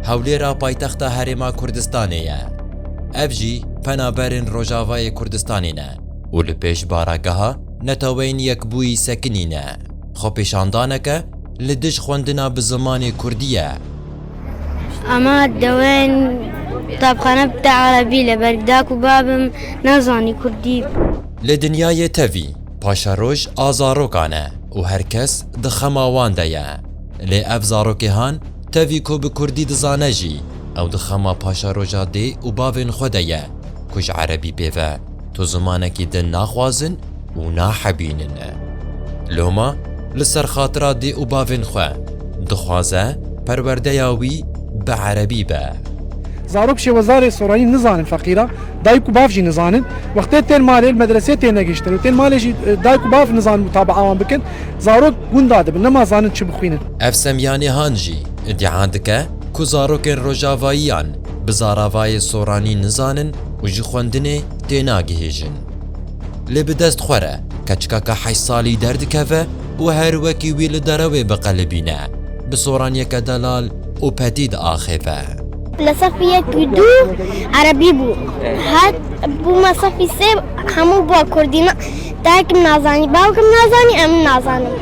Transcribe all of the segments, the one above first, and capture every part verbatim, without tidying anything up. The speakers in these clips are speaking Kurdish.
Hewlêra paytexta Herêma Kurdistanê ye. Ev jî penaberên Rojavayê Kurdistanê ne û li pêş barageha Neteweyên Yekbûyî sekinîne. Xwepêşandaneke li dij xwendina bi zimanê kurdî ye. Ama dewen tabxane bite erebî, li ber dayik û babim nazanî kurdî. Li dinyayê tevî paşeroj a zarokan e û her kes di xema wan de ye. Lê ev zarokê han tevî ku bi kurdî dizane jî, ew di xema paşeroja dê û bavên xwe de ye ku ji erebî pê ve tu zimanekî din naxwazin û nahebînin. Loma li ser xatira dê û bavên xwe dixwaze perwerdeya wî bi erebî be. Zarok şêwezarê soranî nizanin feqîra, dayik û bav jî nizanin. Wextê tên malê, li medresê têne gihiştin û tên malê jî, e, dayik û bav nizanin mutabaa wan bikin. Zarok gunda dibin, nema zanin çi bixwînin. Ev Semyanê Han jî îdia dike ku zarokên rojavayiyan bi zaravayê soranî nizanin û ji xwendinê tênagihêjin. Lê bi dest xwe re keçikeke heşt salî derdikeve û her wekî wî li derewê biqelibîne, bi soraniyeke delal û petî diaxêve. Li sefî yek û du erebî bû. Hat bûme sefî sê hemû bû kurdî. Na-, daykim nazanî, bawikim nazanî, em nazanim.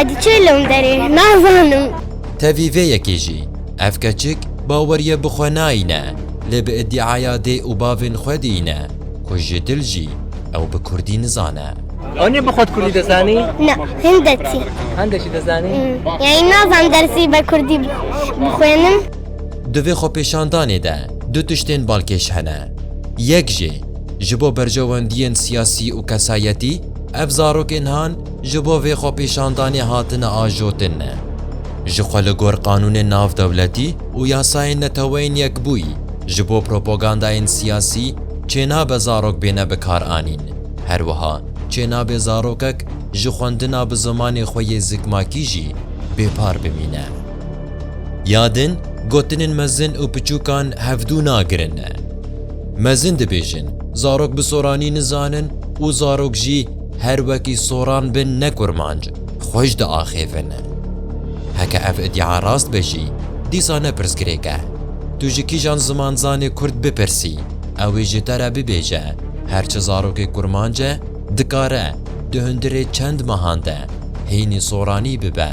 Edî çê lewm derê, nazanim. Tevî vê yekê jî, ev keçik baweriye bi xwe nayîne, lê bi îdiaya dê û bavên xwe diyîne ku ji dil jî ew bi kurdî nizane. Anê bi xwe kurdî dizanî? Ne, hindekî. Hindekî dizanî? Hmm. Yani nazan dersî bi kurdî bixwênim. Di vê xwepêşandanê de du tiştên balkêş hene. Yek jê ji bo berjewendiyên siyasî û kesayetî, ev zarokên han ji bo vê xwepêşandanê hatine ajotin. Ji xwe li gor qanûnên navdewletî û yasayên Neteweyên Yekbûyî ji bo propagandayên siyasî çênabe zarok bêne bikaranîn. Her wiha çênabe zarokek ji xwendina bi zimanê xwe yê zikmakî jî bêpar bimîne. Ya din, gotinên mezin û piçûkan hevdû nagirin. Mezin dibêjin, zarok bi soranî nizanin û zarok jî her wekî soran bin ne kurmanc, xweş diaxêvin. Heke ev îdia rast be jî, dîsa ne pirsgirêk e. Tu ji kîjan zimanzanê kurd bipirsî, ew ê ji te re bibêje, her çi zarokê kurmanc e, dikare di hundirê çend mehan de hînî soranî bibe.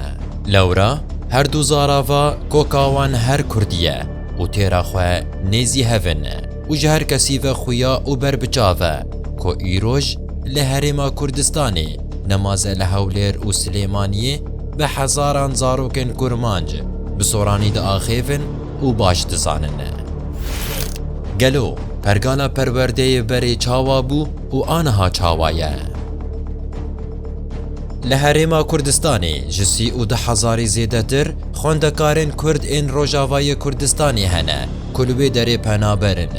Lewra her du zarava koka wan her kurdî ye û têra xwe nêzî hev in û ji her kesî ve xuya û berbiçav e ku îroj li Herêma Kurdistanê, nemaze li Hewlêr û Silêmaniyê bi hezaran zarokên kurmanc bi soranî diaxêvin û baş dizanin. Gelo pergala perwerdeyê berê çawa bû û aniha çawa ye? Li Herêma Kurdistanê ji sî û du hezarî zêdetir xwendekarên kurd ên Rojavayê Kurdistanê hene ku li wê derê penaber in.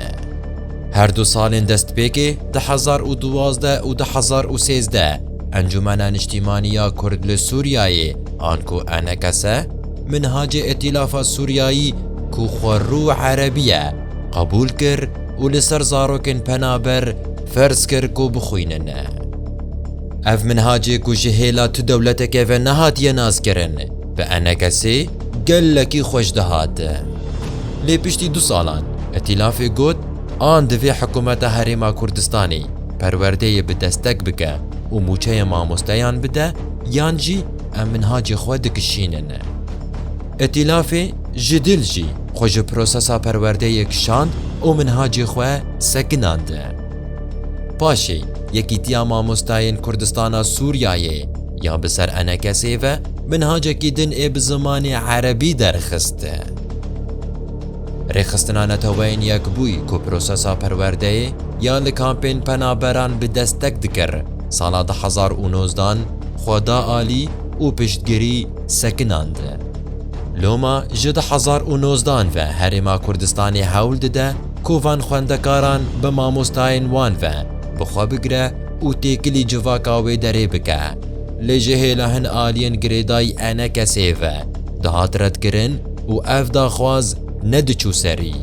Her du salên destpêkê, du hezar û duwazdeh û du hezar û sêzdeh, Encûmena Niştîmanî ya Kurd li Sûriyayê, anku E N K S, minhacê Îtîlafa Sûriyayî ku xwerû erebî ye, qebûl kir û li ser zarokên penaber ferz kir ku bixwînin. Ev minhacê ku ji hêla tu dewletekê ve nehatiye naskirin, bi E N K Sê gelekî xweş dihat. Lê piştî du salan, Îtîlafê got, an divê hikûmeta Herêma Kurdistanê perwerdeyê bi destek bike û mûçeya mamosteyan bide, yan jî em minhacê xwe dikişînin. Îtîlafê ji dil jî xwe ji prosesa perwerdeyê kişand û minhacê xwe sekinand. Paşê Yekîtiya Mamostayên Kurdistana Sûriyayê ya bi ser E N K Sê ve minhacekî din ê bi zimanê erebî derxist. Rêxistina Neteweyên Yekbûyî ku prosesa perwerdeyê ya li kampên penaberan bi destek dikir, sala du hezar û nozdan xwe da alî û piştgirî sekinand. Loma ji du hezar û nozdan ve Herêma Kurdistanê hewl dide ku van xwendekaran bi mamostayên wan ve bi xwe bigire û têkilî civaka wê derê bike. Lê ji hêla hin aliyên girêdayî E N K Sê ve dihat redkirin û ev daxwaz nediçû serî.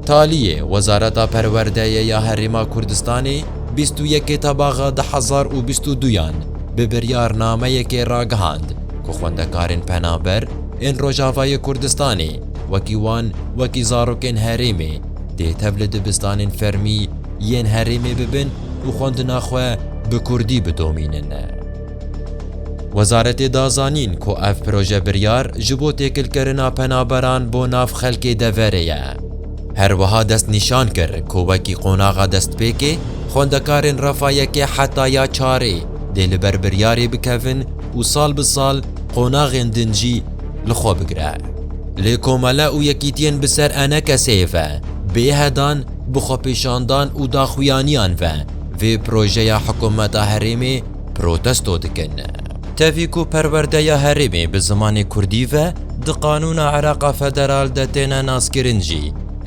Taliyê Wezareta Perwerdeyê ya Herêma Kurdistanê bîst û yekê Tebaxa du hezar û bîst û duyan bi biryarnameyekê ragihand ku xwendekarên penaber ên Rojavayê Kurdistanê wekî wan, wekî zarokên herêmê, dê tev li dibistanên fermî yên herêmê bibin û xwendina xwe bi kurdî bidomînin. Wezaretê da zanîn ku ev proje biryar ji bo têkilkirina penaberan bo nav xelkê deverê ye. Her wiha dest nîşan kir ku wekî qonaxa destpêkê, xwendekarên refa yekê heta ya çarê dê li ber biryarê bikevin û sal bi sal qonaxên din jî li xwe bigire. Lê komele û yekîtiyên bi ser enekeseyê ve, bêhedan, bi xwepêşandan û daxuyaniyan ve vê projeya hikûmeta herêmê protesto dikin. Tevî ku perwerdeya herêmê bi zimanê kurdî ve di qanûna Iraqa Federal de têne naskirin jî,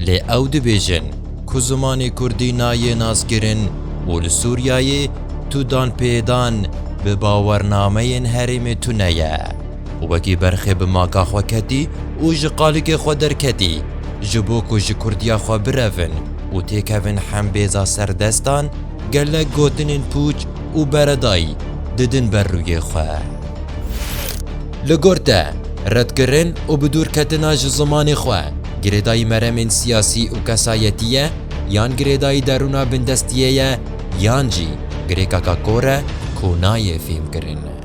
lê ew dibêjin ku zimanê kurdî nayê naskirin û li Sûriyeyê tu danpêdan bi bawernameyên herêmê tune ye. Û wekî berxê bi maka xwe ketî û ji qalikê xwe derketî, ji bo ku ji kurdiya xwe birevin û têkevin hembêza serdestan, gelek gotinên pûç û beredayî didin ber rûyê xwe. Li gor te, redkirin û bidûrketina ji zimanê xwe, girêdayî meremên siyasî û kesayetî ye, yan girêdayî derûna bindestiyê ye, yan jî girêkaka kor e ku nayê fêhmkirin.